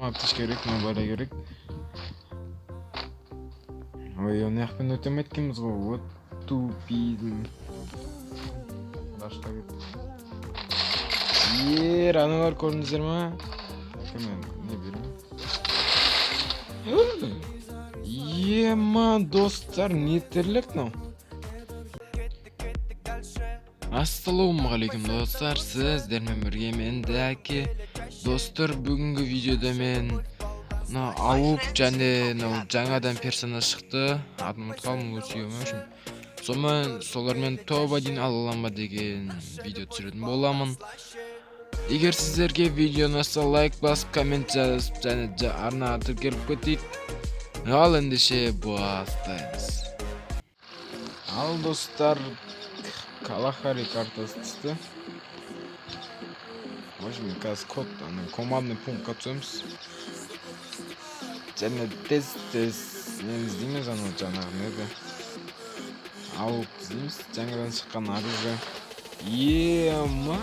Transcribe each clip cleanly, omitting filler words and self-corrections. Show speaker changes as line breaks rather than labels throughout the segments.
Аптечка керек, мынау бәрі керек. Ой, ана жақпен өте алмайды екенбіз ғой. Вот тупизм. Башқа кетті. Ер, аналар көрдіңіздер ма? Мен не беремін? Ема, достар, не тірлік мынау? Ассалаумағалейкум, достар, сіздермен бірге мен Дәке. Достар, бүгінгі видеода мен мына ауып және мынау жаңадан персонаж шықты. Атын ұмытып қалдым, Лусио ма, в общем. Сонымен солармен топ-1 ала аламын ба деген видео түсіретін боламын. Егер сіздерге видео ұнаса, лайк басып, коммент жазып және арнаға тіркеліп кетейік. Ал ендеше бастаймыз. Ал достар, Калахари картасы түсті. В общем, қазір код, ана командный пунктқа түсеміз. Және тез-тез нені іздейміз, анау жаңағы не еді? Ауып іздейміз, жаңадан шыққан оружие. Ема!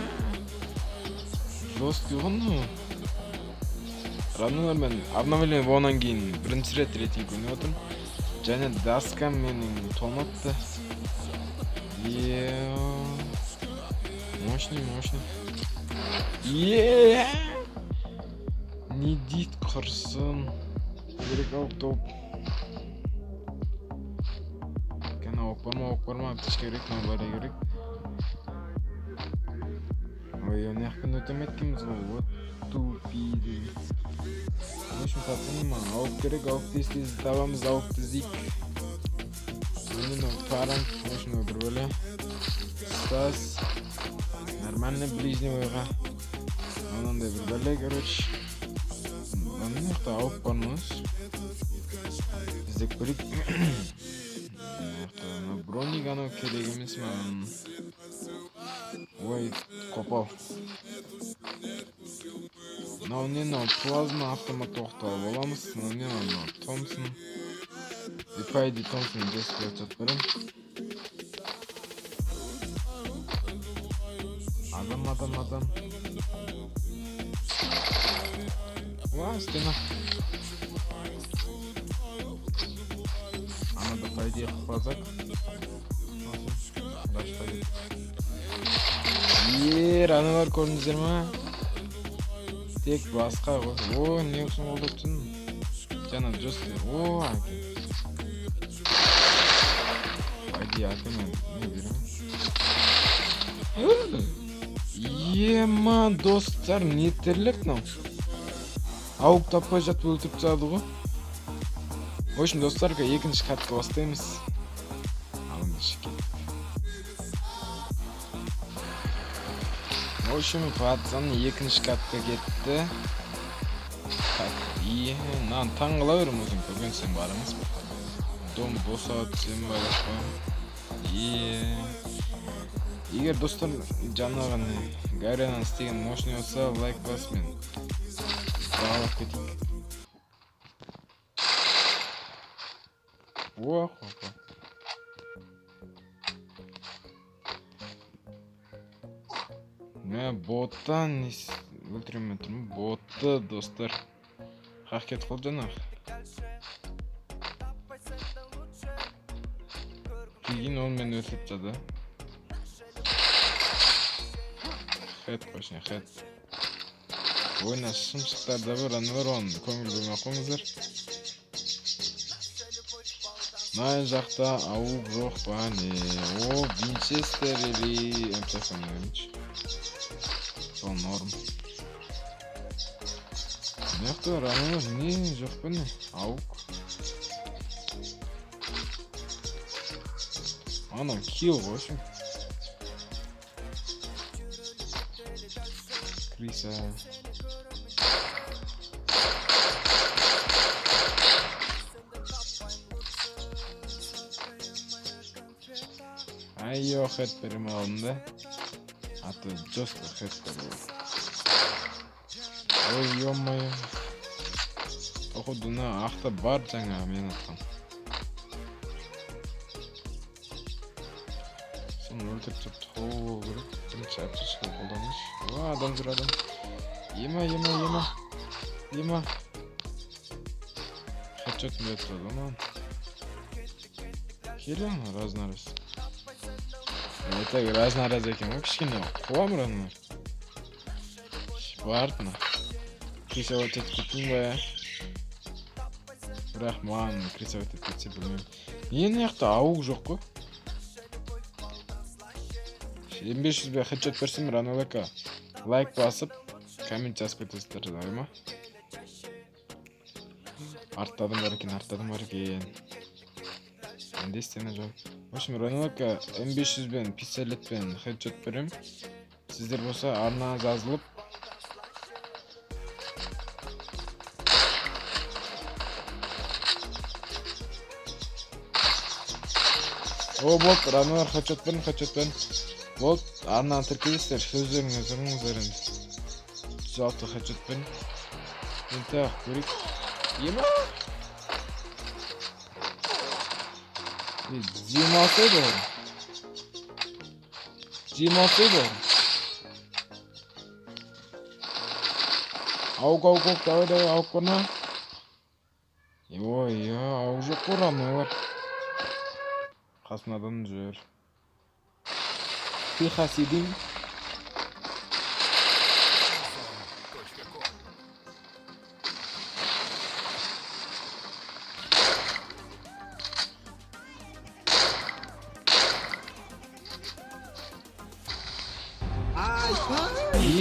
Жесткий ғой мынау. Роднойлар, мен обновление болғаннан кейін бірінші рет рейтинг ойнап отырмын. Және доскам менің толмапты. Е, мощный, мощный. Е, не дейді құрсын. Керек ауып топ. Кәне, ауып бар ма, ауып бар ма, аптечка керек, мынау бәрі керек. Ой, ана жақпен өте алмайды екенбіз ғой. Вот тупизм. В общем, пацаны, маған ауып керек, ауып тез тез табамыз, ауыпты іздейік. Міне парам, в общем, бір бөле. Стас. Нормально ближний бойға. Анандай бір бөле, короче. Ана жақта ауып бар ма? Іздеп көрейік. Мына жақта мына броник анау керек емес маған. Ой, қопал. Мынау не, мынау плазма автомат оқты алып аламыз. Мынау не, мынау Томпсон. И по идее Томпсон жестко өтіп беремін. Адам, адам, адам. Уа, стена. Анада по идее қылпазак. Дашқа кетті. Ер, аналар көрдіңіздер ма? Тек басқа ғой. О, не үшін қолдап тұрсың? Жаңа жестко. О, әке. По идее, әке мен не беремін? Ема, достар, не тірлік мынау? Ауып таппай жатып өлтіріп тастады ғой. В общем, достар, екінші катка бастаймыз. Ал ендеше кеттік. В общем, пацан, екінші катка кетті. Так, и мынаны таң қала беремін өзім көрген сен бар емес пе? Дом босап түсем ба деп қоямын. Е, егер достар жаңағы не Гаренан істеген мощный болса, лайк бас, мен бағалап кетейік. О, опа. Мә, боттан не өлтіремін тұрмын. Ботты, достар. Қақ кетіп қалды жаңағы. Кейін ол мені өлтіріп тастады. Хед қойсын, хед. Ойна шымшықтар да бар, аналар, оны көңіл бөлмей ақ қойыңыздар. Мына жақта ауып жоқ па не? О, Винчестер или МТФ. Сол норм. Мына жақта аналар не жоқ па не? Аук. Анау килл ғой, в общем. Криса. Ай, йо, хед бермей алдым да. А то жестко хед беріп. Ой, ё-моё. Походу, мына ақта бар жаңағы мен атқан. Соны өлтіріп тастап болу керек. Бірінші аптечка қолданайыншы. О, адам жүр, адам. Ема, ема, ема. Ема. Хедшотын беріп тұрады ғой маған. Келе ана раз-на-раз. Это раз-на-раз екен ғой, кішкене қуамын аны. Барды мына. Крисовать етіп кеттім ба? Бірақ маған крисовать етіп кетсе білмеймін. Не мына жақта ауық жоқ қой. М500 бе хедшот берсем, Ранолека лайк басып, коммент жазып кетесіздер, давай ма? Артта адам бар екен, артта адам бар екен. Енді стена жоқ. В общем, Ранолека М500 бен пистолетпен хедшот берем. Сіздер болса арнаға жазылып, о, болды, Ранолар хедшот бердім, хедшот бердім. Болды, арнаны тіркелесіздер, сөздеріңіз ұрыңыздар енді. 106 хедшот бердім. Енді тағы көрейік. Ема! Демалсайды ғой. Демалсайды ғой. Аук, аук, аук, давай, давай, аук көрме. Ой, я, аук жоқ қой, Ранолар. Қасымда адам жүр. Тихо сидим.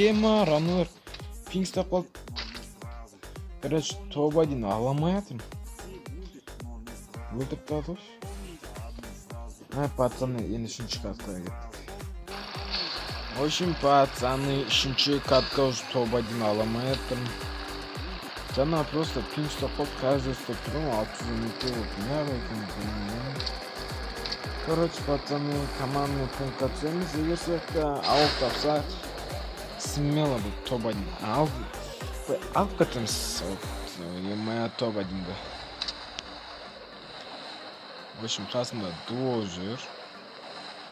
Ема, Ранолар пинг ұстап қалды. Короче, топ 1 ала алмай жатырмын. Өлтіріп тастады ғой. Ай, пацаны, енді үшінші каткаға кеттік. В общем, пацаны, үшінші катка уже топ 1 ала алмай жатырмын. Жаңа просто пинг ұстап қалды, қазір ұстап тұрмын, 612 болып неғып екенін білмеймін. Короче, пацаны, командный пунктқа түсеміз. Егер сол ауық тапсақ, смело бұл топ 1 алып кетеміз. Ё-моё, топ 1-ді. В общем, қасымда дуо жүр.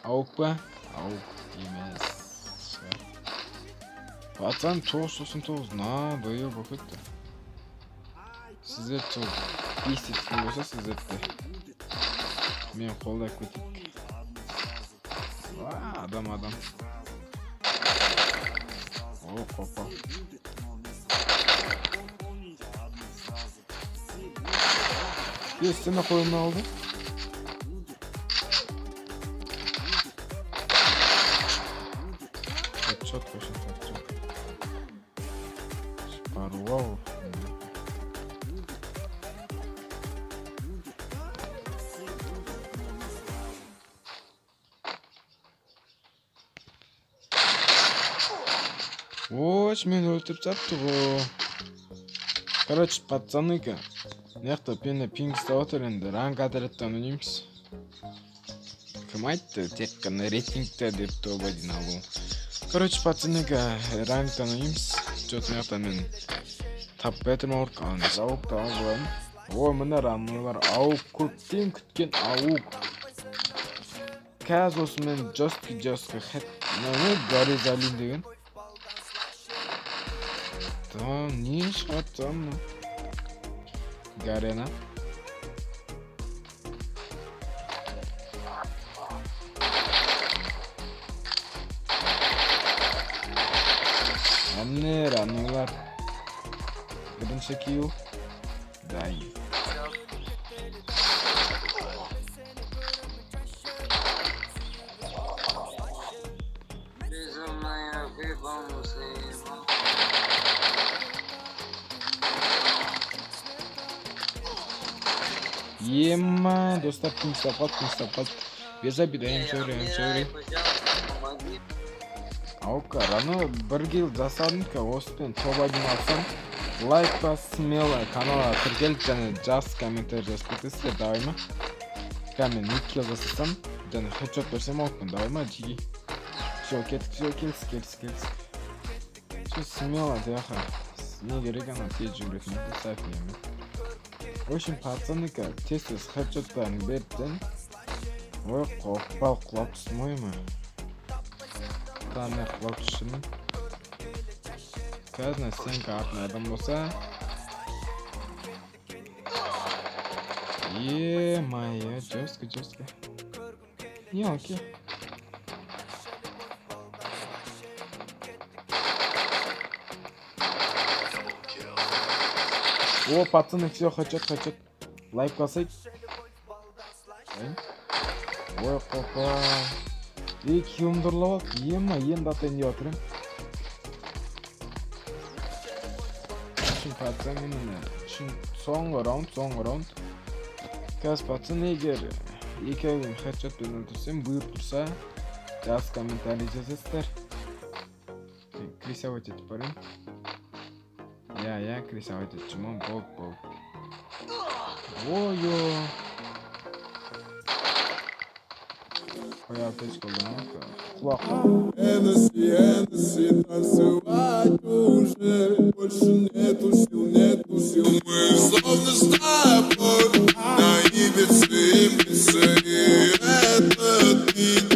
Ауық па? Ауық емес. Пацан, 999, на, даю болып кетті. Сіздер сол 5 еткен болса, сіздерді мен қолдап кетейік. Адам, адам. О, қопа. Е, стена қойылмай алды. Хедшот, вообще хедшот. Порвал. Ой, мені өлтіріп тастапты ғой. Короче, пацаны-ка, мына жақта мені пинг ұстап отыр енді, ранг отрядтан ойнаймыз. Кім айтты, тек қана рейтингте деп топ 1 алу. Короче, пацаны-ка, рангтан ойнаймыз. Чё-то мына жақта мен таппай жатырмын ауық, ал ауық та алып алайын. Ой, міне раннылар, ауық, көптен күткен ауық. Қазір осымен жесткий, жесткий хед, мынау Горизалин деген. Там не шығады там Гарена. Әне раннылар. Бірінші килл. Дайын. Ема, достар, пинг ұстап қалды, пинг ұстап қалды. Без обиды, I'm sorry, I'm sorry. Аука, рано бір килл жасадым, осымен топ 1 алсам, лайк бас, смело каналға тіркеліп және жас комментарий жазып кетесіздер, давай ма? Мен 2 килл жасасам, және хедшот берсем аукпын, давай ма, жиги. Все, кеттік, все, келістік, келістік, келістік. Все, смело, дяха. Не керек ана тез жүгіретін, сәпиеме. В общем, пацаны-ка, тез-тез хедшоттарын бердім. Ой, қорықпа, құлап түстім ғой ма? Тағы құлап түстім. Қазір стенка артында адам болса. Е-мое, жестко, жестко. Не, окей. О, пацаны, все, хотят, хотят. Лайк басайық. Ой, қопа. Ей, күйеуімді ұрлап алды. Ема, енді атайын деп жатыр едім. Шын, пацаны, міне. Шын, соңғы раунд, соңғы раунд. Қазір, пацаны, егер екеуін хедшотпен өлтірсем, бұйырып тұрса, жаз, комментарий жазасыздар. Мен крысовать етіп барайын. Иә, иә, крысовать етіп жүрмін, болды, болды. Ой-ой. Қоя, аптечка қолданайық. Құлақ.
Хеннесси, Хеннесси, танцевать уже больше нету сил, нету сил. Мы словно с тобой на Ибице, Ибице. И этот миг